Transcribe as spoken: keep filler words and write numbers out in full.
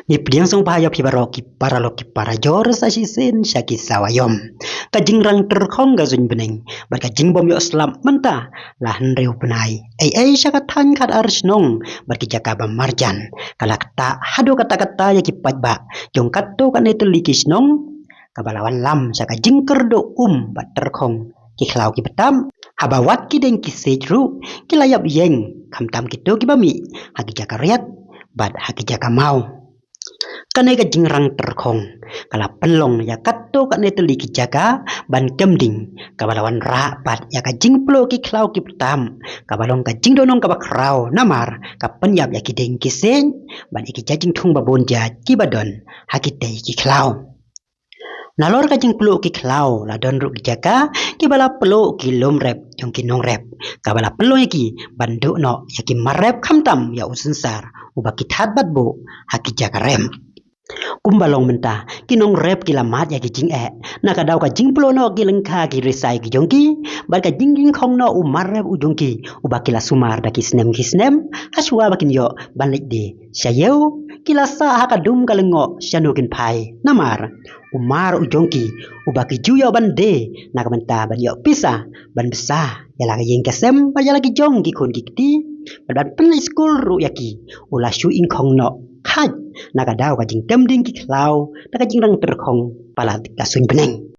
Ngi pdiang sngewbha ïa phi baroh ki paralok ki parajor sa shisien sha ki sawa ïom. Ka jingrang tyrkhong ka suiñ bneng bad ka jingbym ïoh slap mynta la hynriew bnai. Ei ei sha ka thaiñ khatar shnong bad ki jaka ba marjan ka la ktah haduh katta katta ïa ki paidbah jong katto katne tylli ki shnong, kaba la wanlam sha ka jingkyrduh um bad tyrkhong ki khlaw ki btap, haba wat ki deng ki siej ruh ki la ïap ïeng, khamtam kito kiba mih ha ki jaka riat bad ha ki jaka maw. Kane ka jingrang tyrkhong ka la pynlong ïa katto katne tylli ki jaka ban kem ding, kaba la wanrah pat ïa ka jingpluh ki khlaw ki btap, kaba long ka jingdohnud kaba khraw namar ka pynïap ïa ki deng ki siej bad ïa ki jait jingthung ba bun jait kiba don ha kitei ki khlaw. Nalor ka jingpluh ki khlaw la don ruh ki jaka kiba la pluh ki lum rep jong ki nongrep, kaba la pynlong ïa ki ban duh noh ïa ki mar rep, khamtam ïa u synsar uba ki that bad buh ha ki jaka rep. Kumba long mynta, ki nongrep ki la mad ïa ki jingeh na ka daw ka jingpluh noh ki lyngkha ki risai ki jong ki bad ka jingkhong noh u mar rep u jong ki uba ki la sumar da ki snem ki snem, hashwa ba kin ïoh ban leit die sha ïew, ki la sah ha ka dum ka lyngngoh shano kin phai namar u mar u jong ki uba ki ju ïoh ban die na ka bynta ban ïoh pisa ban bsa ïa la ka ïing ka sem bad ïa la ki jong ki khun ki kti bad ban pynleit skul ruh ïa ki, u la shu ingkhong noh khait na ka daw ka jingkem ding ki khlaw da ka jingrang tyrkhong palat ka suiñ bneng.